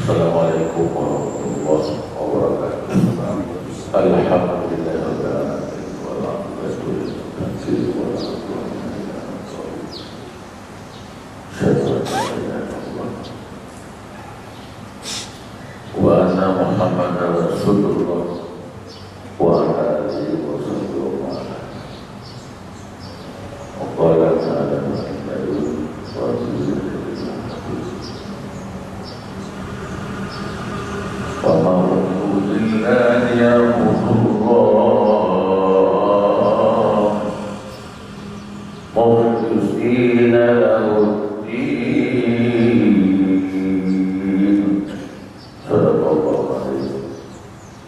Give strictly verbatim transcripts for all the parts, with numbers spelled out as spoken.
Assalamualaikum warahmatullahi wabarakatuh. Alhamdulillahirabbil alamin. Wal aqibatu lil muttaqin wala udwana illa alal zalimin. Asyhadu an la ilaha illallah wa anna Muhammadar Rasulullah wa ala alihi wa sahbihi wa man walah. Wa qala ta'ala, "Wa ma umiru illa liya'budullaha mukhlisina lahud-din." Sadaqallahul azim.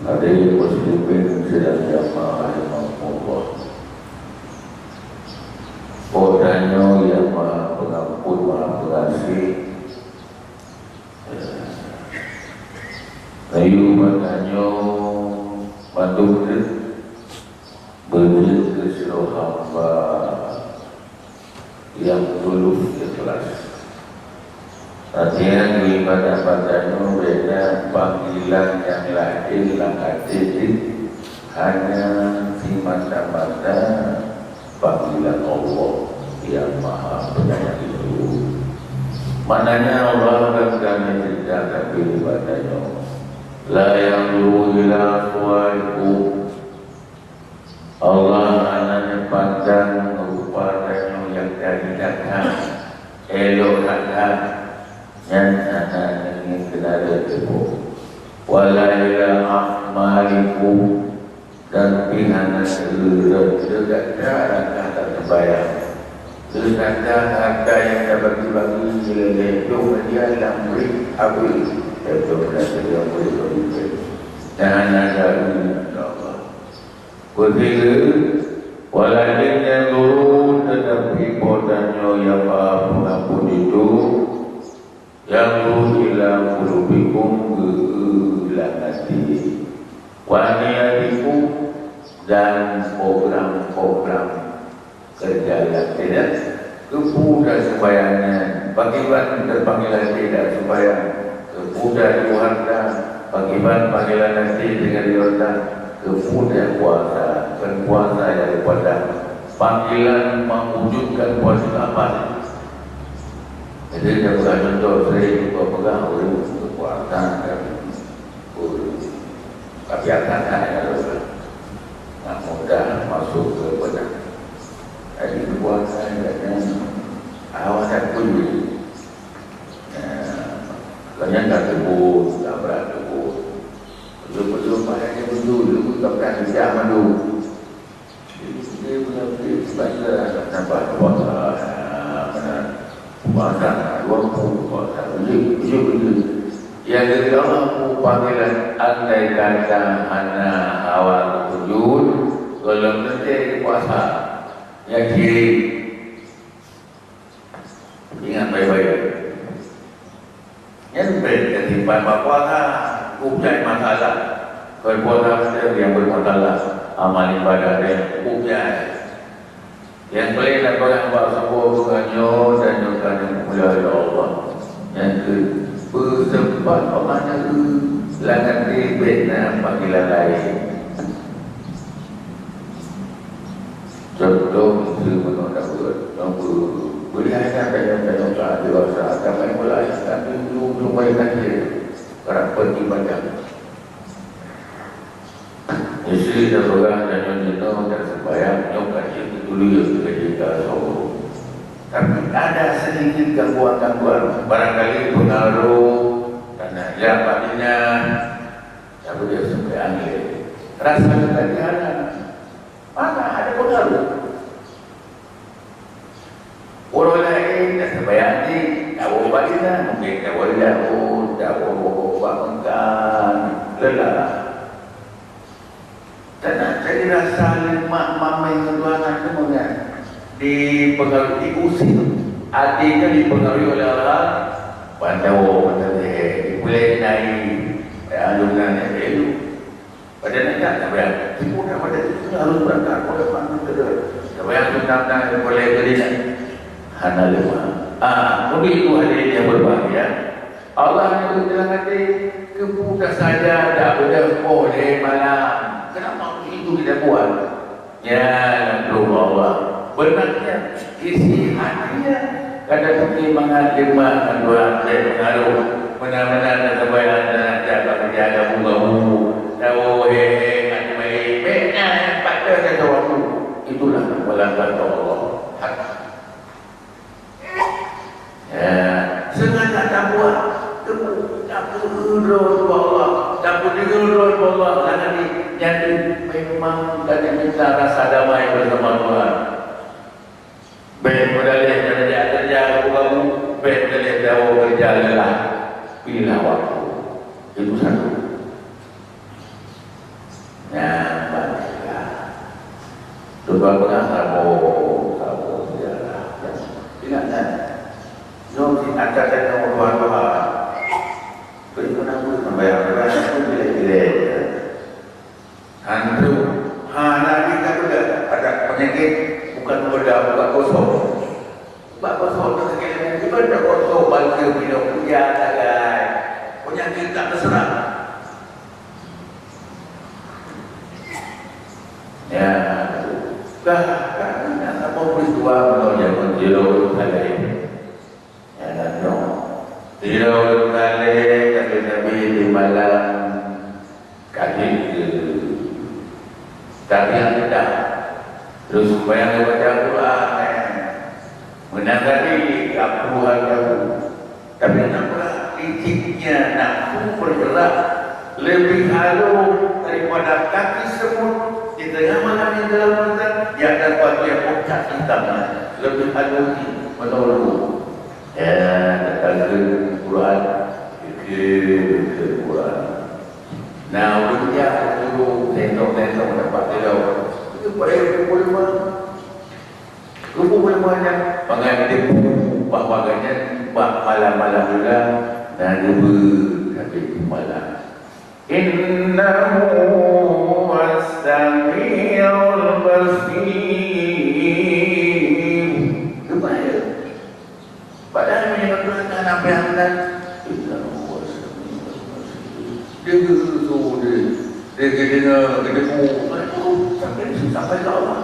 Hadirin muslimin sidang jamaah rahimakumullah. Po tanyoe nyang Maha Pengampun, Maha Pengasih, eh, geuyue bak tanyoe mandum jeuet beujeuet keu sidroe hamba nyang tulus ikhlas. Latihan geuibadah bak tanyoe beda panggilan nyang laén lam até jih, hanya simata-mata panggilan Allah nyang Maha Penyayang itu. Maknanya Allah dan kami tidak tapi bak tanyoe. La yanzuru ila suwarikum. Allah hana neupandang rupa tanyoe nyang dari that-that, elok that-that, nyan hana neungieng keunalék teupeu. Wala ila a'malikum, dan pih hana neuleurat lé gata langkah taseumbahyang. Lé gata hareuta nyang tabagi-bagi lé-lé, dong media lam bri abéh, dan dong media lam bri abéh. Dan hana garu, ya Allah. Beutôi, walakin yanzuru, teutapi Po tanyoe nyang Maha Pengampun itu, yanzuru ila qulubikum, geu-eu lam até, wa niyatikum, dan program-program keureuja nyang tidak. Keupeue taseumbahyang nyan, pakriban teupanggil até taseumbahyang, keupeue tayoe hareuta, pakriban panggilan até deungon hareuta, keupeue tapuasa, kon puasa nyang dipeugah panggilan mewujudkan puasa amal. Jadi, tapeugah cuntoh, sering tapeugah ureueng puasa, kan? Tapi akan ada orang nak mudah masuk ke benak. Jadi, puasa agaknya awak tak perlu. Nah, kalau yang tak tubuh, tak berat tubuh. Betul-betul payah dia betul, dia pun tak pernah kerja malu. Jadi, dia punya duit, sebab dia nak tambah puasa, mana? Puasa, dua puluh puasa, betul, betul, betul. Yang kedua, aku panggilan andai kata hana awak sujud, golom teuntèe puasa. Yakin. Ingat baik-baik. Nyan bèk teusimpan bak puasa, cukup jai masalah. Kon puasa saja nyang bermasalah, amal ibadah nyang cukup jai. Nyang paléng na peugah bak saboh geutanyoe dan nyoe ka neupeumulia lé Allah. Nyang keu peuseumpat peumakna lam até bèk na panggilan laén. Contoh, miseue meunoe daweuet, nyang beu-, beuliah nyan tanyoe-tanyoe ka dewasa, akan main bola, tapi dulu-dulu main kacil, karab peuet ibadah. Miseue tapeugah tanyoe jinoe dan sembahyang, nyoe ka jeuet keu tuléh, ka jeuet keu soe. Tapi ada sedikit gangguan-gangguan, barangkali pengaruh karena ya, Pak Dinas, tapi dia sembahyang lé. Rasa kegajian. Mana ada pengaruh? Ureueng laén nyang teubayang jih, dawa bak inan, mungken dawa daun, dawa bak meukan, lelah. Dan nak jadi rasa lé mak mamé ngon tuan aneuk nyan dipengaruhi, diusir. Até nyan dipengaruhi oleh hal-hal ban dawa, ban lé, dipeuleumah, ya, lôn nyan, ya, lôn. Pada nak ingat, nak bayang. Tipu nak pada tipu ni harus berangkat. Kalau mana kena. Nak bayang tu nak, nak boleh ke dia. Hana lima. Ah, mudik tu hadirin yang berbahagia. Allah dalam hati, keupeue saja dak beudôh poh lhèe malam. Kenapa begitu kita buat? Ya, lôn Allah. Beunang nyan, isi hati nyan. Kada pike mangat leumah ngon Tuhan lé pengaruh. Meunan-meunan na sabai antara jak bak keurija gabu-gabu. Tawoe he-he ngat mai, bèk na nyang patéh dan tawoe. Itulah kepalanggaran Allah. Hati. Ya, seungaja tabuat, tapeudeungoe droe Allah, tapeudeungoe droe Allah, dan nanti jadi memang tadi minta rasa damai bersama Tuhan. Bèk meudaleh kerja-kerja kamu, bèk meudaleh dawa kerja lelah. Pilihlah waktu. Itu satu. Nyan, baliklah. Coba peugah saboh, saboh sejarah. Ingat, kan? Nyoe di atas tanyoe dua-dua. Beri penampilan sampai yang berat, itu jelek-jelek. Hantu. Ha, Nabi tak ada, ada penyakit, bukan muda, bukan kosong. Bak kosong tu sakét lagi, kiban dak kosong, bangsa bina kuya, tagai. Penyakit tak terserang. Ya, dah, dah, dah, apa peristiwa menurut zaman Yerusalem? Ya, dah, no. Yerusalem, tapi Nabi di malam Kaji ke. Tapi yang kita terus sembahyang baca Quran, eh. Menang tadi, tak puluhan tahun. Tapi nampak liciknya nafsu bergerak lebih halus daripada kaki semut di tengah malam yang dalam hutan, di atas batu yang pekat hitamnya. Lebih halus ni, menurut. Ya, datang ke Quran, ke, ke Quran. Nah, ureueng nyan geujok tentong-tentong dapat teuloe. Itu pada pukul lima. Pukul lima nyan, mangat teupeu bahwa gobnyan bak malam-malam bulan na geubeuet habéh malam. Innahu huwas samiul basir. Geubeuet. Padahai meunyoe geupeugah hana pih hana, innahu huwas samiul basir. Dia geusu dia, dia geudeungoe, geudeungoe, sampai, sampai ke Allah.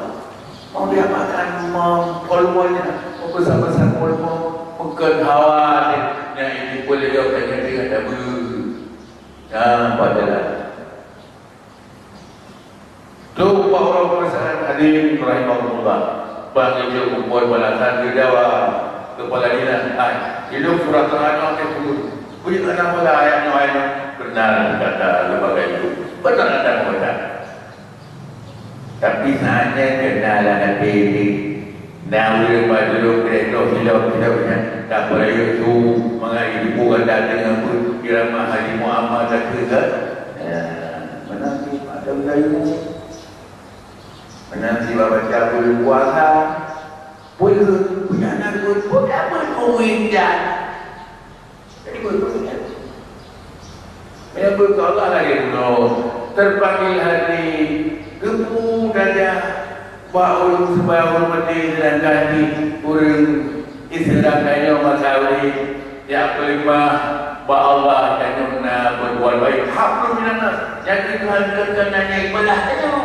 Mau diapakan, mau keluarnya, mau besar-besar keluarga, bukan hawa dia, yang ini boleh jawab tanya dia ada beu. Nah, padahal Tu, para ulama masyarakat hadirin rahimakumullah. Bang Ijok kumpul balasan di Jawa, kepala dinas, ai, hidup surat terang ke pun. Puji kena mula ayat nyoe, ayat nyoe. Benar kata lembaga itu. Benar kata membaca. Tapi saatnya kena lah nanti. Nah, ulama dulu kereta hilang, hilang, tak percaya tu, mangat ibu kata dengan pun, irama Haji Muhammad kata ke? Ya, mana ni ada ilmu? Meunan sibawa baca buleuen puasa, peue, peue nyang na buet, peue ka buet peue dan. Jadi buet peue dan. Meunyoe buet keu Allah lagèe bunoe, terpanggil hati, geupeu dada bak ureueng seubaya ureueng maté, sedangkan di ureueng Islam tanyoe masa udép, jak peuleumah bak Allah, tanyoe na berbuat baik. Hablum minan nas, nyang keu Tuhan keu nanya ibadah tanyoe.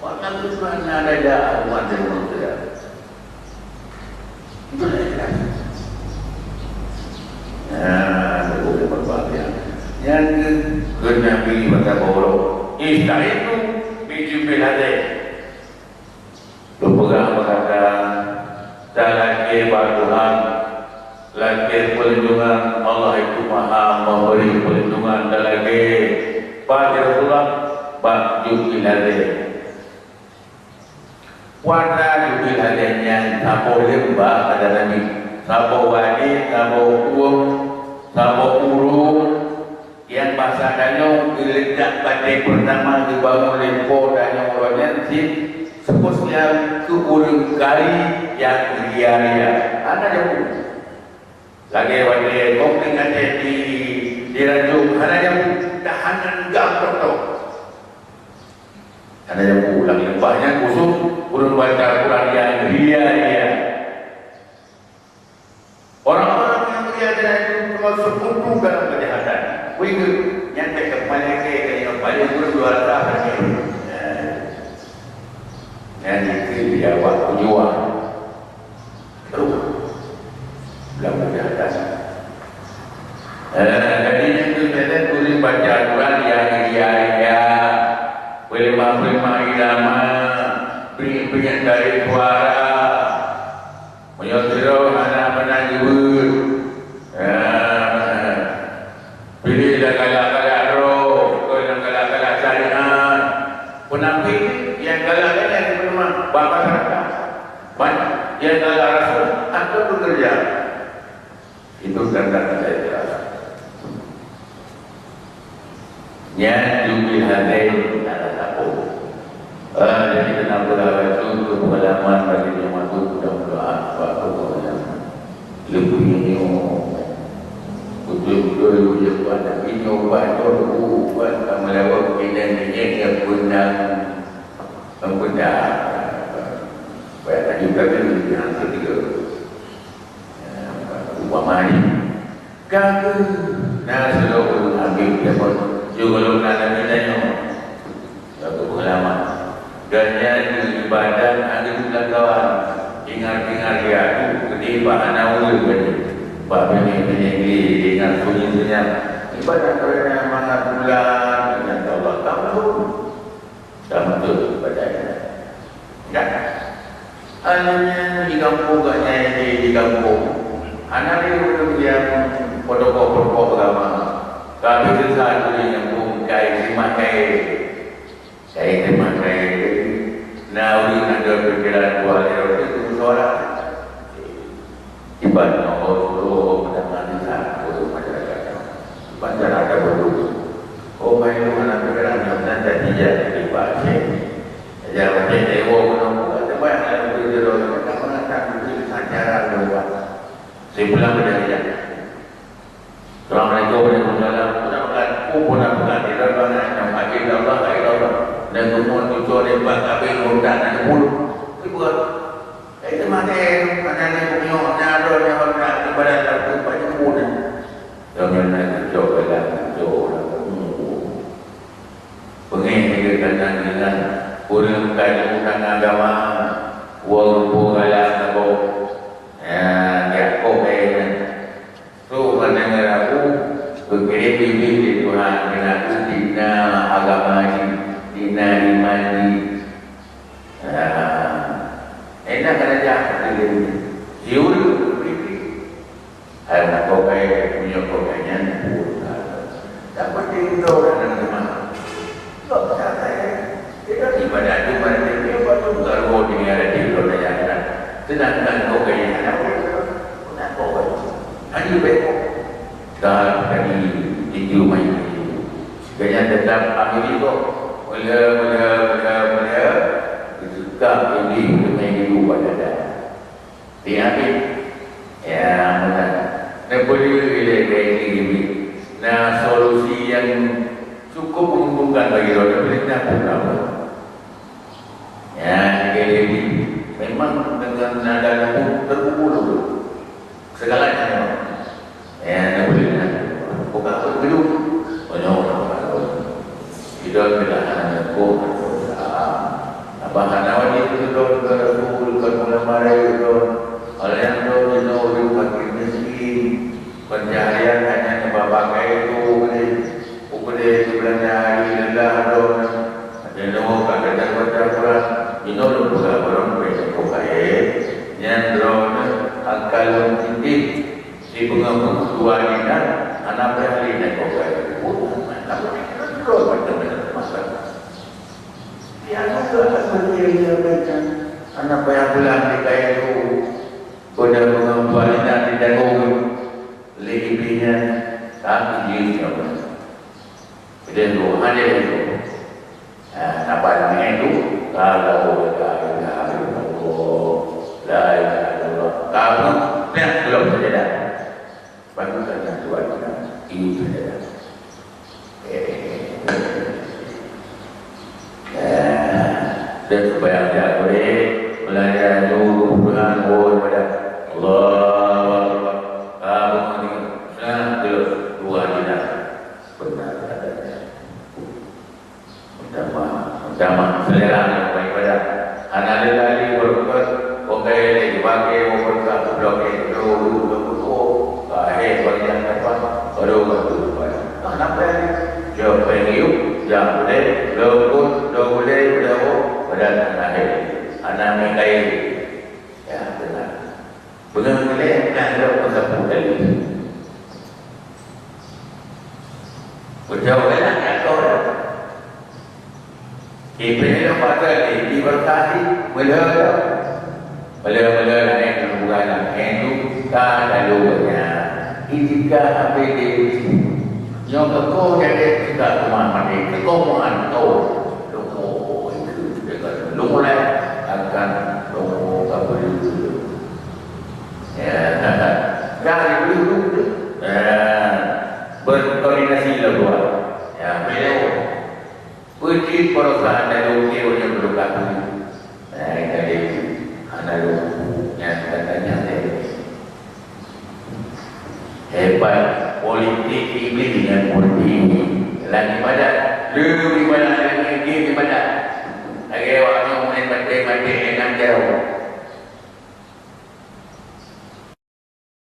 Bak Nabi Tuhan na dada umat manusia. Itulah ikhlas. Nah, itu berbahagia. Nyang keu, keu Nabi masa boh. Istaitu bi jumbil hadis. Lôn peugah meukatai, talakèe bak Tuhan, lakèe peulindungan, Allah itu Maha Memberi Peulindungan, talakèe bak Rasulullah, bak jumbil hadis. Puasa jumbil hadis nyan saboh leumbah kata Nabi, saboh wadi, saboh ueng, saboh ureueng, nyang basa tanyoe geuledak batèe peurtama geubangun lé po tanyoe uroe nyan cit spesial keu ureueng kari nyang ria-ria. Hana jameun. Lagèe watèe kong teuh até di, di ranjông, hana jameun, tahanan gam tok-tok. Hana jameun, lam leumbah nyan khusos ureueng baca Quran nyang ria-ria. Orang-orang yang ria-ria itu termasuk kutu dalam kejahatan. Nyan teuka paléng keu, keu nyang paléng pun dua rasa paléng. Nah, nyan itu di awak tujuan. Terus. Dalam kejahatan. Eh, jadi nyan tu, nyan tu, boleh baca Quran, ya, ya, ya. Peulimah-peulimah irama, peunyang-peunyang dari suara. Meunyoe sidroe hana meunan jeuet, eh, piléh nyang galak-galak droe, kon nyang galak-galak syariat. Peunafék nyang galak-galak nyang teuma bak masyarakat. Ban nyang galak rasul, akan bekerja. Itu tanda tidak ikhlas. Nyan jumlah hadai kita tak tahu. Ah, jadi kenapa dah itu untuk pengalaman bagi yang masuk, mudah-mudahan sebab tu pengalaman. Lebih nyoe. Betul-betul lebih kuat, tapi nyoe ubat tu, ubat tak melawan keinginan dia yang benar. Yang benar. Banyak lagi kali yang ketiga. Upama jih, ka kheueh na sidroe ureueng habéh jameun, sigohlom na lagèe tanyoe. Lagu pengalaman. Dan nyan keu ibadat hana geutulawan. Ingat-ingat di atu, keudeh bak hana ureueng tadi. Bak binéh-binéh glé, ingat sunyi-sunyi. Ibadat karena mangat bulan, ingat Allah. Kamu Sama tu ibadat. Enggak. Anunya di kampung gak nyai di, di kampung. Anak dia ureueng yang protokol-protokol agama. Tapi susah tu di kampung, kai terima kai. Kai terima kai. Nah, ureueng ada pikiran buat dia, dia tu suara. Iban nyoe suruh menangani satu masyarakat. Iban cara ada betul. Oh, main mana tu kan, dan tadi jadi Pak Aceh. Jadi Pak Aceh dewa menunggu, ada banyak yang betul-betul. Kita mengatakan betul sacara luar. Saya pulang ke dia. Assalamualaikum warahmatullahi wabarakatuh. Pun apa kan? Pun apa kan? Dia dah bilang, "Hai Allah, hai Allah." Dan semua cucur dia buat kabin, urutan, ada pun. Dia buat. Hai, teuma deh, mana ni punya, nyaro, nyaro, nak ibadat lagu, banyak pun. Jangan nak cucur, bilang cucur, nak. Peungéh lagèe keunan-keunan, ureueng ka jipeugah agama, ureueng peugalak saboh. Ya, jak koh kayèe nyan. Trok bak nanggroe rabu, geukirém bibi lé Tuhan keunan dina agama jih, dina iman jih. Nah, enak kan aja hati dia. Siuri, siuri. Hai nak kokai, punya kokai nyan pun. Tak penting tu orang nama. Kok tak ada? Kita ibadah tu pada dia, dia buat tu bukan roh dia ada di roh dia ada. Sedangkan kokai nyan ada pun nak kokai. Hanya baik. Dah tadi itu main itu. Kena tetap ambil itu. Mula, mula, mula, mula. Itu tak ini main itu pada dah. Diambil. Ya, mula. Nak boleh bila kayak ini. Nah, solusi yang cukup menguntungkan bagi orang, boleh nak pun apa. Ya, jadi memang dengan nada lembut terpukul dulu. Segalanya memang. Ya, nak boleh nak. Bukan apa dulu. Banyak orang kalau. Kita kena anak kau. Apa hana wajib itu dong ke Rasul, ke ulama lain dong. Oleh yang dong itu orang fakir miskin. Pencaharian hanya nyebab pakai itu boleh. Boleh sebenarnya hari lelah dong. Ada dong kat kerja baca Quran. Itu dong pegang orang boleh cukup baik. Yang dong akal yang tinggi. Di peungeut-peungeut dua nyan, hana payah lé nyan kok ka jipeubuet. Tapi nyan keudroe macam mana masalah. Ya, maka asal dia nyampaikan, hana payah pulang di kaya tu. Pada peungeut dua nyan ditanggong lé iblih nyan, tapi dia nyampaikan. Keudeh dua, hana lé dua. Nah, napa namanya itu? Kalau la ilaha illallah, la ilaha illallah. Kamu, nah, belum saja dah. Baru saja tuan kita, ini saja dah. Eh, eh, dan supaya tidak boleh belajar dulu Tuhan, oh, pada Allahu Akbar. Kamu ni, nah, terus dua kita. Sama selera nyang beribadah. Hana lé-lé beureukat, wong kaya lé jibakée, wong beureukat goblok, eh, dulu, dulu, dulu, dulu. Ka hé bagi nyang dapat, baru waktu dapat. Nah, kenapa? Dia pengiup, dia boleh, lembut, dia boleh, dia boleh, badan hana hé. Hana mengkai. Ya, benar. Beungoh ilée na lom meusapeue kali. Beutôi galak jakoe. Ibrahim pasal di, di berkati, meuleue. Meuleue-meuleue naik ke kuburan, naik tu, ka lalu banyak. Itika habis di, nyoe keukoh jadi tika rumah mati, keukoh muan kau. Lungkok itu, dia kata, lungkok akan lungkok kabul. Ya, dari dulu. Ya, berkoordinasi lah dua. Ya, beliau. Peucit perusahaan dari ukir yang berlaku. Nah, jadi, hana lu yang katanya deh. Hebat politik iblis dengan politik. Dalam ibadat, lu ibadat, lu ibadat. Lagi awak nyoe main batai-batai enam jauh.